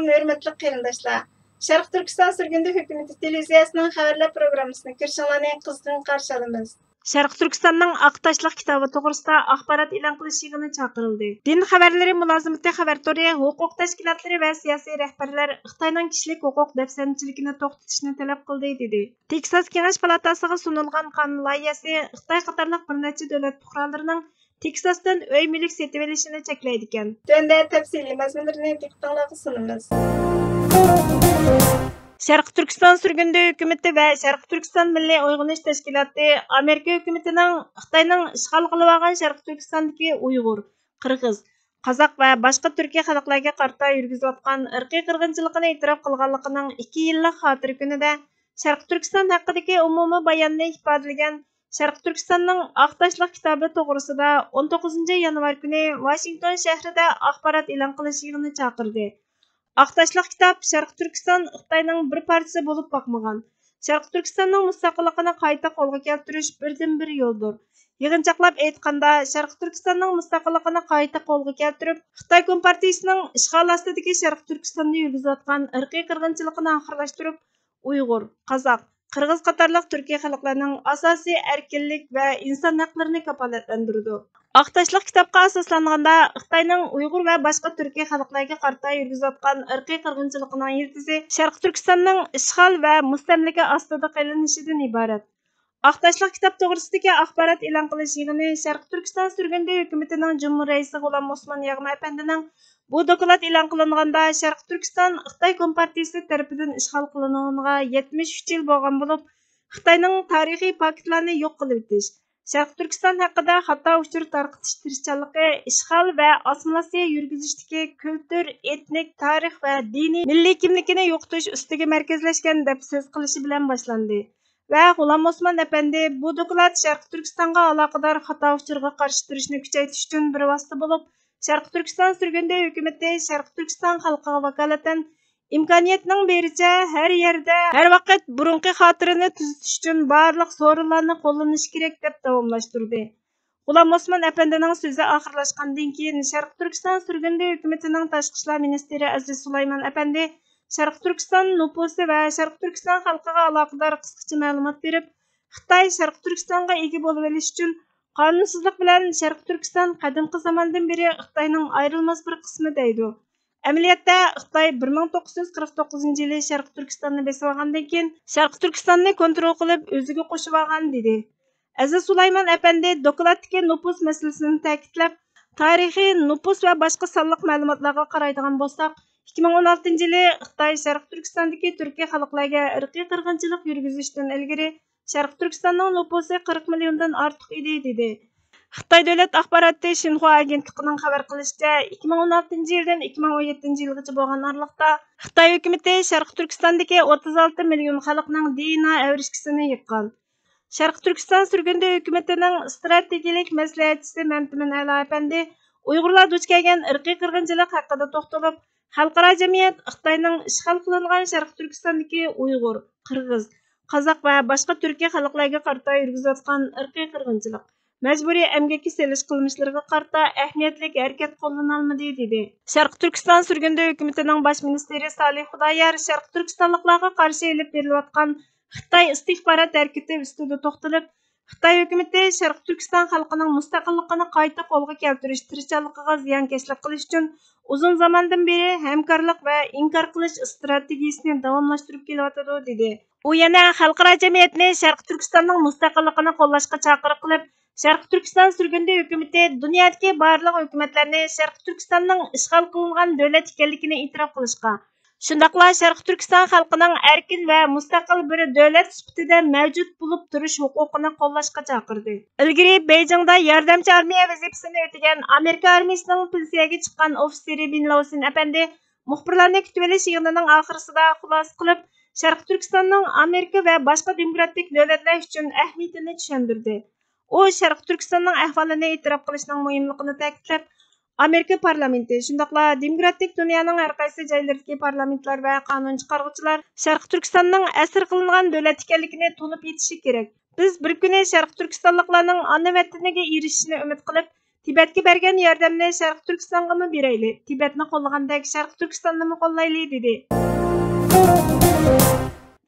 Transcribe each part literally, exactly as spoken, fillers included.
ھۆرمەتلىك قېرىنداشلار، شەرقىي تۈركىستان سۈرگۈندە ھۆكۈمىتى تېلېۋىزىيەسىنىڭ خەۋەرلەر پروگراممىسىنى كۆرۈشۈڭلارنى قىزغىن قارشى ئالىمىز. شەرقىي تۈركىستاننىڭ ئاق تاشلىق كىتابى توغرىسىدا ئاخبارات ئېلان قىلىش يىغىنى چاقىرىلدى. دىن خەۋەرلىرى مۇلازىمىتى خەۋەر تورى ھوقۇق تەشكىلاتلىرى ۋە سىياسىي رەھبەرلەر خىتاينىڭ كىشىلىك ھوقۇق دەپسەندىچىلىكىنى توختىتىشنى تەلەپ قىلدى، دېدى. تېكساس كېڭەش پالاتاسىغا سۇنۇلغان قانۇن لايىھەسى خىتاي قاتارلىق بىر نەچچە دۆلەت پۇقرالىرىنىڭ تېكساستىن ئۆي مۈلۈك سېتىۋېلىشىنى چەكلەيدىكەن. تۆۋەندە تەپسىلىي مەزمۇنلىرىنى دىققىتىڭلارغا سۇنىمىز. شەرقىي تۈركىستان سۈرگۈندە ھۆكۈمىتى ۋە شەرقىي تۈركىستان مىللىي ئويغىنىش تەشكىلاتى ئامېرىكا ھۆكۈمىتىنىڭ خىتاينىڭ ئىشغال قىلىۋالغان شەرقىي تۈركىستاندىكى ئۇيغۇر، قىرغىز، قازاق ۋە باشقا تۈركىي خەلقلەرگە قارىتا يۈرگۈزۈۋاتقان ئىرقىي قىرغىنچىلىقىنى ئېتىراپ قىلغانلىقىنىڭ ئىككى يىللىق خاتىرە كۈنىدە شەرقىي تۈركىستان ھەققىدىكى ئومۇمىي باياننى ئىپادىلىگەن شەرقىي تۈركىستاننىڭ ئاق تاشلىق كىتابى توغرىسىدا ئون توققۇزىنچى يانۋار كۈنى ۋاشىنگتون شەھىرىدە ئاخبارات ئېلان قىلىش يىغىنى چاقىردى. ئاق تاشلىق كىتاب شەرقىي تۈركىستان خىتاينىڭ بىر پارچىسى بولۇپ باقمىغان، شەرقىي تۈركىستاننىڭ مۇستەقىللىقىنى قايتا قولغا كەلتۈرۈش بىردىنبىر يولدۇر. يىغىنچاقلاپ ئېيتقاندا، شەرقىي تۈركىستاننىڭ مۇستەقىللىقىنى قايتا قولغا كەلتۈرۈپ، خىتاي كومپارتىيىسىنىڭ ئىشغال ئاستىدىكى شەرقىي تۈركىستاندا يۈرگۈزۈۋاتقان ئىرقىي قىرغىنچىلىقىنى ئاخىرلاشتۇرۇپ، ئۇيغۇر، قازاق، قىرغىز قاتارلىق تۈركىي خەلقلەرنىڭ ئاساسىي ئەركىنلىك ۋە ئىنسان ھەقلىرىنى كاپالەتلەندۈرىدۇ. ئاق تاشلىق كىتابقا ئاساسلانغاندا، خىتاينىڭ ئۇيغۇر ۋە باشقا تۈركىي خەلقلەرگە قارىتا يۈرگۈزۈۋاتقان ئىرقىي قىرغىنچىلىقىنىڭ يىلتىزى شەرقىي تۈركىستاننىڭ ئىشغال ۋە مۇستەملىكە ئاستىدا قېلىنىشىدىن ئىبارەت. ئاق تاشلىق كىتاب توغرىسىدىكى ئاخبارات ئېلان قىلىش يىغىنى شەرقىي تۈركىستان سۈرگۈندە ھۆكۈمىتىنىڭ جۇمھۇر رەئىسى غۇلام ئوسمان ياغما ئەپەندىنىڭ بۇ دوكلات ئېلان قىلىنغاندا، شەرقىي تۈركىستان خىتاي كومپارتىيىسى تەرىپىدىن ئىشغال قىلىنغىنىغا يەتمىش ئۈچ يىل بولغان بولۇپ، خىتاينىڭ تارىخىي پاكىتلارنى يوق قىلىۋېتىش، شەرقىي تۈركىستان ھەققىدە خاتا ئۇچۇر تارقىتىش تىرىشچانلىقى ئىشغال ۋە ئاسسىمىلياتسىيە يۈرگۈزۈشتىكى كۈلتۈر، ئېتنىك، تارىخ ۋە دىنىي مىللىي كىملىكىنى يوقىتىش ئۈستىگە مەركەزلەشكەن، دەپ سۆز قىلىشى بىلەن باشلاندى. ۋە غۇلام ئوسمان ئەپەندى بۇ دوكلات شەرقىي تۈركىستانغا ئالاقىدار خاتا ئۇچۇرغا قارشى تۇرۇشنى كۈچەيتىش ئۈچۈن بىر ۋاسىتە بولۇپ، شەرقىي تۈركىستان سۈرگۈندە ھۆكۈمىتى شەرقىي تۈركىستان خەلقىگە ۋاكالىتەن ئىمكانىيەتنىڭ بېرىچە ھەر يەردە، ھەر ۋاقىت بۇرۇنقى خاتىرىنى تۈزىتىش ئۈچۈن بارلىق سورۇنلارنى قوللىنىشى كېرەك، دەپ داۋاملاشتۇردى. غۇلام ئوسمان ئەپەندىنىڭ سۆزى ئاخىرلاشقاندىن كېيىن، شەرقىي تۈركىستان سۈرگۈندە ھۆكۈمىتىنىڭ تاشقى ئىشلار مىنىستىرى ئەزىز سۇلايمان ئەپەندى شەرقىي تۈركىستان نوپۇسى ۋە شەرقىي تۈركىستان خەلقىگە ئالاقىدار قىسقىچە مەلۇمات بېرىپ، خىتاي شەرقىي تۈركىستانغا ئىگە بولۇۋېلىش ئۈچۈن قانۇنسىزلىق بىلەن شەرقىي تۈركىستان قەدىمكى زاماندىن بېرى خىتاينىڭ ئايرىلماس بىر قىسمى دەيدۇ. ئەمەلىيەتتە، خىتاي بىر مىڭ توققۇز يۈز قىرىق توققۇزىنچى يىلى شەرقىي تۈركىستاننى بېسىۋالغاندىن كېيىن، شەرقىي تۈركىستاننى كونترول قىلىپ، ئۆزىگە قوشۇۋالغان، دېدى. ئەزىز سۇلايمان ئەپەندى دوكلاتتىكى نوپۇس مەسىلىسىنى تەكىتلەپ، تارىخىي نوپۇس ۋە باشقا سانلىق مەلۇماتلارغا قارايدىغان بولساق، ئىككى مىڭ ئون ئالتىنچى يىلى خىتاي شەرقىي تۈركىستاندىكى تۈركىي خەلقلەرگە ئىرقىي قىرغىنچىلىق يۈرگۈزۈشتىن ئىلگىرى، شەرقىي تۈركىستاننىڭ نوپۇسى قىرىق مىليوندىن ئارتۇق ئىدى، دېدى. خىتاي دۆلەت ئاخباراتى شىنخۇا ئاگېنتلىقىنىڭ خەۋەر قىلىشىچە، ئىككى مىڭ ئون ئالتىنچى يىلدىن ئىككى مىڭ ئون يەتتىنچى يىلغىچە بولغان ئارىلىقتا خىتاي ھۆكۈمىتى شەرقىي تۈركىستاندىكى ئوتتۇز ئالتە مىليون خەلقنىڭ دېئېنئا ئەۋرىشكىسىنى يىغقان. شەرقىي تۈركىستان سۈرگۈندە ھۆكۈمىتىنىڭ ئىستراتېگىيەلىك مەسلىھەتچىسى مەمتىمىن ئەلا ئەپەندى ئۇيغۇرلار دۇچ كەلگەن ئىرقىي قىرغىنچىلىق ھەققىدە توختىلىپ، خەلقئارا جەمئىيەت خىتاينىڭ ئىشغال قىلىنغان شەرقىي تۈركىستاندىكى ئۇيغۇر، قىرغىز، قازاق ۋە باشقا تۈركىي خەلقلەرگە قارىتا يۈرگۈزۈۋاتقان ئىرقىي قىرغىنچىلىق، مەجبۇرىي ئەمگەككە سېلىش قىلمىشلىرىغا قارىتا ئەھمىيەتلىك ھەرىكەت قوللىنالمىدى، دېدى. شەرقىي تۈركىستان سۈرگۈندە ھۆكۈمىتىنىڭ باش مىنىستىرى سالىھ خۇدايار شەرقىي تۈركىستانلىقلارغا قارشى ئېلىپ بېرىلىۋاتقان خىتاي ئىستىخبارات ھەرىكىتى ئۈستىدە توختىلىپ، خىتاي ھۆكۈمىتى شەرقىي تۈركىستان خەلقىنىڭ مۇستەقىللىقىنى قايتا قولغا كەلتۈرۈش تىرىشچانلىقىغا زىيانكەشلىك قىلىش ئۈچۈن ئۇزۇن زاماندىن بېرى ھەمكارلىق ۋە ئىنكار قىلىش ئىستراتېگىيىسىنى داۋاملاشتۇرۇپ كېلىۋاتىدۇ، دېدى. ئۇ يەنە خەلقئارا جەمئىيەتنى شەرقىي تۈركىستاننىڭ مۇستەقىللىقىنى قوللاشقا چاقىرىق قىلىپ، شەرقىي تۈركىستان سۈرگۈندە ھۆكۈمىتى دۇنيادىكى بارلىق ھۆكۈمەتلەرنى شەرقىي تۈركىستاننىڭ ئىشغال قىلىنغان دۆلەت ئىكەنلىكىنى ئېتىراپ قىلىشقا، شۇنداقلا شەرقىي تۈركىستان خەلقىنىڭ ئەركىن ۋە مۇستەقىل بىر دۆلەت سۈپىتىدە مەۋجۇت بولۇپ تۇرۇش ھوقۇقىنى قوللاشقا چاقىردى. ئىلگىرى بېيجىڭدا ياردەمچى ئارمىيە ۋەزىپىسىنى ئۆتىگەن ئامېرىكا ئارمىيىسىنىڭ پېنسىيەگە چىققان ئوفىتسېرى بىن لاۋسېن ئەپەندى مۇخبىرلارنى كۈتۈۋېلىش يىغىنىنىڭ ئاخىرىسىدا خۇلاسە قىلىپ، شەرقىي تۈركىستاننىڭ ئامېرىكا ۋە باشقا دېموكراتىك دۆلەتلەر ئۈچۈن ئەھمىيىتىنى چۈشەندۈردى. ئۇ شەرقىي تۈركىستاننىڭ ئەھۋالىنى ئېتىراپ قىلىشنىڭ مۇھىملىقىنى تەكىتلەپ، ئامېرىكا پارلامېنتى، شۇنداقلا دېموكراتىك دۇنيانىڭ ھەر قايسى جايلىرىدىكى پارلامېنتلار ۋە قانۇن چىقارغۇچىلار شەرقىي تۈركىستاننىڭ ئەسىر قىلىنغان دۆلەت ئىكەنلىكىنى تونۇپ يېتىشى كېرەك. بىز بىر كۈنى شەرقىي تۈركىستانلىقلارنىڭ ئانا ۋەتىنىگە ئېرىشىشىنى ئۈمىد قىلىپ، تىبەتكە بەرگەن ياردەمنى شەرقىي تۈركىستانغىمۇ بېرەيلى، تىبەتنى قوللىغاندەك شەرقىي تۈركىستاننىمۇ قوللايلى، دېدى.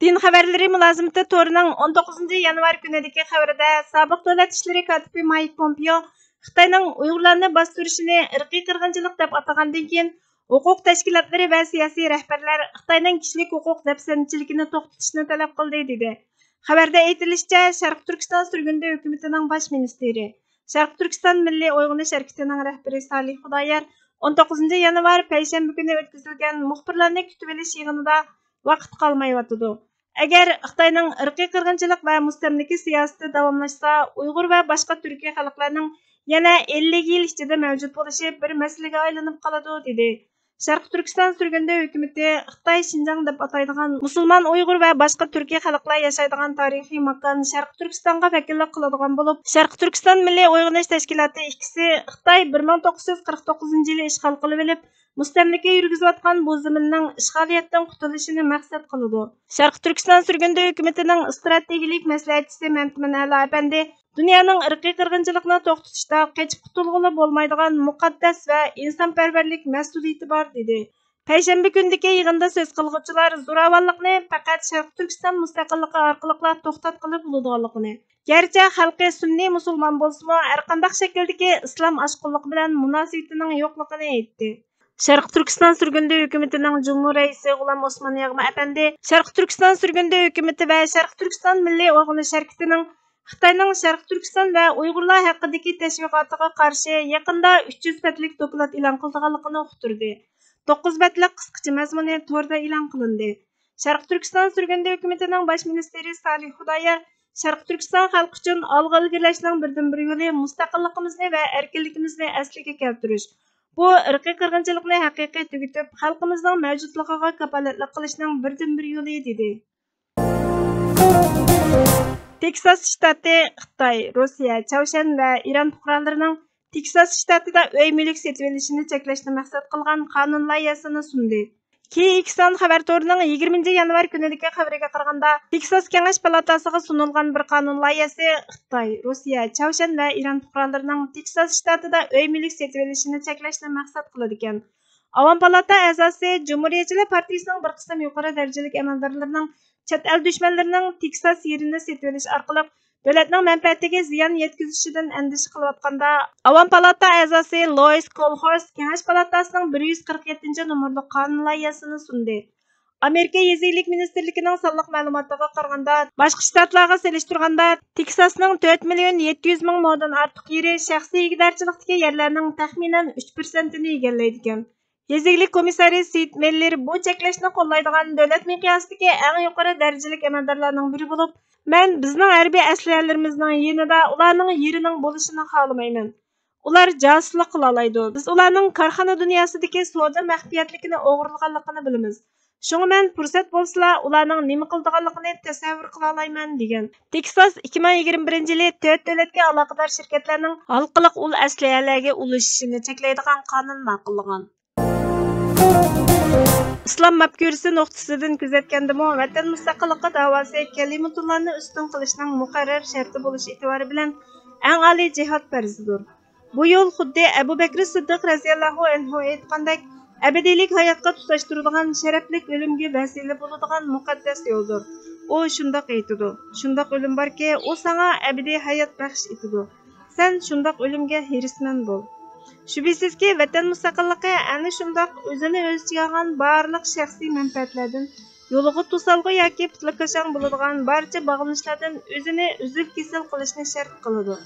دىن خەۋەرلىرى مۇلازىمىتى تورىنىڭ ئون توققۇزىنچى يانۋار كۈنىدىكى خەۋىرىدە، سابىق دۆلەت ئىشلىرى كاتىپى مايك پومپېيو خىتاينىڭ ئۇيغۇرلارنى باستۇرۇشىنى ئىرقىي قىرغىنچىلىق دەپ ئاتىغاندىن كېيىن، ھوقۇق تەشكىلاتلىرى ۋە سىياسىي رەھبەرلەر خىتاينىڭ كىشىلىك ھوقۇق دەپسەندىچىلىكىنى توختىتىشنى تەلەپ قىلدى، دېدى. خەۋەردە ئېيتىلىشىچە، شەرقىي تۈركىستان سۈرگۈندە ھۆكۈمىتىنىڭ باش مىنىستىرى، شەرقىي تۈركىستان مىللىي ئويغىنىش ھەرىكىتىنىڭ رەھبىرى سالىھ خۇدايار ئون توققۇزىنچى يانۋار پەيشەنبە كۈنى ئۆتكۈزۈلگەن مۇخبىرلارنى كۈتۈۋېلىش يىغىنىدا ۋاقىت قالمايۋاتىدۇ. ئەگەر خىتاينىڭ ئىرقىي قىرغىنچىلىق ۋە مۇستەملىكە سىياسىتى داۋاملاشسا، ئۇيغۇر ۋە باشقا تۈركىي خەلقلەرنىڭ يەنە ئەللىك يىل ئىچىدە مەۋجۇت بولۇشى بىر مەسىلىگە ئايلىنىپ قالىدۇ، دېدى. شەرقىي تۈركىستان سۈرگۈندە ھۆكۈمىتى خىتاي شىنجاڭ دەپ ئاتايدىغان مۇسۇلمان ئۇيغۇر ۋە باشقا تۈركىي خەلقلەر ياشايدىغان تارىخىي ماكان شەرقىي تۈركىستانغا ۋەكىللىك قىلىدىغان بولۇپ، شەرقىي تۈركىستان مىللىي ئويغىنىش تەشكىلاتى ئىككىسى خىتاي بىر مىڭ توققۇز يۈز قىرىق توققۇزىنچى يىلى ئىشغال قىلىۋېلىپ، مۇستەملىكە يۈرگۈزۈۋاتقان بۇ زېمىننىڭ ئىشغالىيەتتىن قۇتۇلۇشىنى مەقسەت قىلىدۇ. شەرقىي تۈركىستان سۈرگۈندە ھۆكۈمىتىنىڭ ئىستراتېگىيىلىك مەسلىھەتچىسى مەمتىمىن ئەلا ئەپەندى دۇنيانىڭ ئىرقىي قىرغىنچىلىقنى توختىتىشتا قېچىپ قۇتۇلغىلى بولمايدىغان مۇقەددەس ۋە ئىنسانپەرۋەرلىك مەسئۇلىيىتى بار، دېدى. پەيشەنبە كۈنىدىكى يىغىندا سۆز قىلغۇچىلار زوراۋانلىقنى پەقەت شەرقىي تۈركىستان مۇستەقىللىقى ئارقىلىقلا توختاتقىلى بولىدىغانلىقىنى، گەرچە خەلقى سۈننىي مۇسۇلمان بولسىمۇ، ھەرقانداق شەكىلدىكى ئىسلام ئاشقۇنلۇقى بىلەن مۇناسىۋىتىنىڭ يوقلۇقىنى ئېيتتى. شەرقىي تۈركىستان سۈرگۈندە ھۆكۈمىتىنىڭ جۇمھۇر رەئىسى غۇلام ئوسمان ياغما ئەپەندى شەرقىي تۈركىستان سۈرگۈندە ھۆكۈمىتى ۋە شەرقىي تۈركىستان مىللىي ئويغىنىش ھەرىكىتىنىڭ خىتاينىڭ شەرقىي تۈركىستان ۋە ئۇيغۇرلار ھەققىدىكى تەشۋىقاتىغا قارشى يېقىندا ئۈچ يۈز بەتلىك دوكلات ئېلان قىلىدىغانلىقىنى ئۇقتۇردى. توققۇز بەتلىك قىسقىچە مەزمۇنى توردا ئېلان قىلىندى. شەرقىي تۈركىستان سۈرگۈندە ھۆكۈمىتىنىڭ باش مىنىستىرى سالىھ خۇدايار شەرقىي تۈركىستان خەلقى ئۈچۈن ئالغا ئىلگىرىلەشنىڭ بىردىنبىر يولى مۇستەقىللىقىمىزنى ۋە ئەركىنلىكىمىزنى ئەسلىگە كەلتۈرۈش. بۇ ئىرقىي قىرغىنچىلىقنى ھەقىقىي تۈگىتىپ، خەلقىمىزنىڭ مەۋجۇتلۇقىغا كاپالەتلىك قىلىشنىڭ بىردىنبىر يولى، دېدى. تېكساس شتاتى خىتاي، روسىيە، چاۋشيەن ۋە ئىران پۇقرالىرىنىڭ تېكساس شتاتىدا ئۆي مۈلۈك سېتىۋېلىشىنى چەكلەشنى مەقسەت قىلغان قانۇن لايىھەسىنى سۇندى. كېي ئېكسان خەۋەر تورىنىڭ يىگىرمىنچى يانۋار كۈنىدىكى خەۋىرىگە قارىغاندا، تېكساس كېڭەش پالاتاسىغا سۇنۇلغان بىر قانۇن لايىھەسى خىتاي، روسىيە، چاۋشيەن ۋە ئىران پۇقرالىرىنىڭ تېكساس شتاتىدا ئۆي مۈلۈك سېتىۋېلىشىنى چەكلەشنى مەقسەت قىلىدىكەن. ئاۋام پالاتا ئەزاسى، جۇمھۇرىيەتچىلەر پارتىيىسىنىڭ بىر قىسىم يۇقىرى دەرىجىلىك ئەمەلدارلىرىنىڭ چەت ئەل دۈشمەنلىرىنىڭ تېكساس يېرىنى سېتىۋېلىش ئارقىلىق دۆلەتنىڭ مەنپەئەتىگە زىيان يەتكۈزۈشىدىن ئەندىشە قىلىۋاتقاندا، ئاۋام پالاتا ئەزاسى لويىس كولخورس كېڭەش پالاتاسىنىڭ بىر يۈز قىرىق يەتتىنچى نومۇرلۇق قانۇن لايىھەسىنى سۇندى. ئامېرىكا يېزا ئىگىلىك مىنىستىرلىكىنىڭ سانلىق مەلۇماتىغا قارىغاندا، باشقا شتاتلارغا سېلىشتۇرغاندا، تېكساسنىڭ تۆت مىليون يەتتە يۈز مىڭ مودىن ئارتۇق يېرى شەخسىي ئىگىدارچىلىقتىكى يەرلەرنىڭ تەخمىنەن ئۈچ پىرسەنتىنى ئىگىلەيدىكەن. يېزا ئىگىلىك كومىسسارى سېيىت مېللېر بۇ چەكلەشنى قوللايدىغان دۆلەت مىقياسىدىكى ئەڭ يۇقىرى دەرىجىلىك ئەمەلدارلارنىڭ بىرى بولۇپ، مەن بىزنىڭ ھەربىي ئەسلىھەلىرىمىزنىڭ يېنىدا ئۇلارنىڭ يېرىنىڭ بولۇشىنى خالىمايمەن. ئۇلار جاسۇسلۇق قىلالايدۇ. بىز ئۇلارنىڭ كارخانا دۇنياسىدىكى سودا مەخپىيەتلىكىنى ئوغرىلىغانلىقىنى بىلىمىز. شۇڭا مەن پۇرسەت بولسىلا ئۇلارنىڭ نېمە قىلىدىغانلىقىنى تەسەۋۋۇر قىلالايمەن، دېگەن. تېكساس ئىككى مىڭ يىگىرمە بىرىنچى يىلى تۆت دۆلەتكە ئالاقىدار شىركەتلەرنىڭ ھالقىلىق ئۇل ئەسلىھەلەرگە ئۇلىشىشىنى چەكلەيدىغان قانۇن ماقۇللىغان. ئىسلام مەپكۇرىسى نۇقتىسىدىن كۆزەتكەندىمۇ، ۋەتەن مۇستەقىللىقى داۋاسى كەلىمىتۇللانى ئۈستۈن قىلىشنىڭ مۇقەررەر شەرتى بولۇش ئېتىبارى بىلەن ئەڭ ئالىي جىھاد پەرزىدۇر. بۇ يول خۇددى ئەبۇ بەكرى سىددىق رەزىياللاھۇ ئەنھۇ ئېيتقاندەك، ئەبەدىيلىك ھاياتقا تۇتاشتۇرىدىغان، شەرەپلىك ئۆلۈمگە ۋەسىلە بولىدىغان مۇقەددەس يولدۇر. ئۇ شۇنداق ئېيتىدۇ، شۇنداق ئۆلۈم باركى، ئۇ ساڭا ئەبەدىي ھايات بەخش ئېتىدۇ. سەن شۇنداق ئۆلۈمگە ھېرىسمەن بول. شۈبھىسىزكى، ۋەتەن مۇستەقىللىقى ئەنە شۇنداق ئۆزىنى ئۆز ئىچىگە ئالغان بارلىق شەخسىي مەنپەئەتلەردىن، يولىغا توسالغۇ ياكى پۇتلىكاشاڭ بولىدىغان بارچە باغلىنىشلاردىن ئۆزىنى ئۈزۈل-كېسىل قىلىشنى شەرت قىلىدۇ.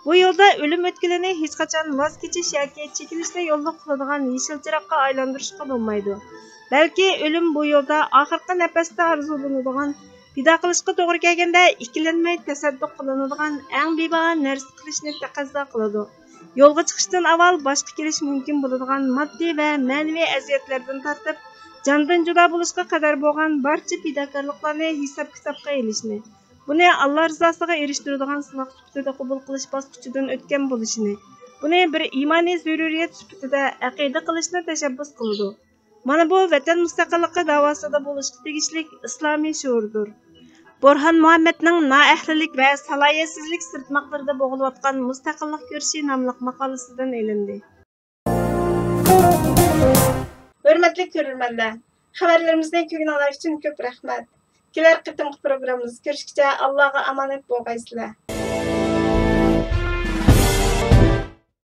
بۇ يولدا ئۆلۈم ئۆتكىلىنى ھېچقاچان ۋاز كېچىش ياكى چېكىنىشنى يوللۇق قىلىدىغان يېشىل چىراغقا ئايلاندۇرۇشقا بولمايدۇ. بەلكى ئۆلۈم بۇ يولدا ئاخىرقى نەپەستە ئارزۇلىنىدىغان، پىدا قىلىشقا توغرا كەلگەندە ئىككىلەنمەي تەسەددۇق قىلىنىدىغان ئەڭ بىباھا نەرسە قىلىشنى تەقەززا قىلىدۇ. يولغا چىقىشتىن ئاۋۋال باشقا كېلىشى مۇمكىن بولىدىغان ماددىي ۋە مەنىۋى ئەزىيەتلەردىن تارتىپ، جاندىن جۇدا بولۇشقا قەدەر بولغان بارچە پىداكارلىقلارنى ھېساب-كىتابقا ئېلىشنى، بۇنى ئاللا رىزاسىغا ئېرىشتۈرىدىغان سىناق سۈپىتىدە قوبۇل قىلىش باسقۇچىدىن ئۆتكەن بولۇشىنى، بۇنى بىر ئىمانىي زۆرۈرىيەت سۈپىتىدە ئەقىدە قىلىشنى تەشەببۇس قىلىدۇ. مانا بۇ ۋەتەن مۇستەقىللىقى داۋاسىدا بولۇشقا تېگىشلىك ئىسلامىي شوئۇردۇر. بورھان مۇھەممەدنىڭ نائەھلىلىك ۋە سالاھىيەتسىزلىك سىرتماقلىرىدا بوغۇلۇۋاتقان مۇستەقىللىق كۈرىشى ناملىق ماقالىسىدىن ئېلىندى. ھۆرمەتلىك كۆرۈرمەنلەر، خەۋەرلىرىمىزنى كۆرگىنىڭلار ئۈچۈن كۆپ رەھمەت. كېلەر قېتىمقى پروگراممىمىزدا كۆرۈشكىچە ئاللاغا ئامانەت بولغايسىلەر.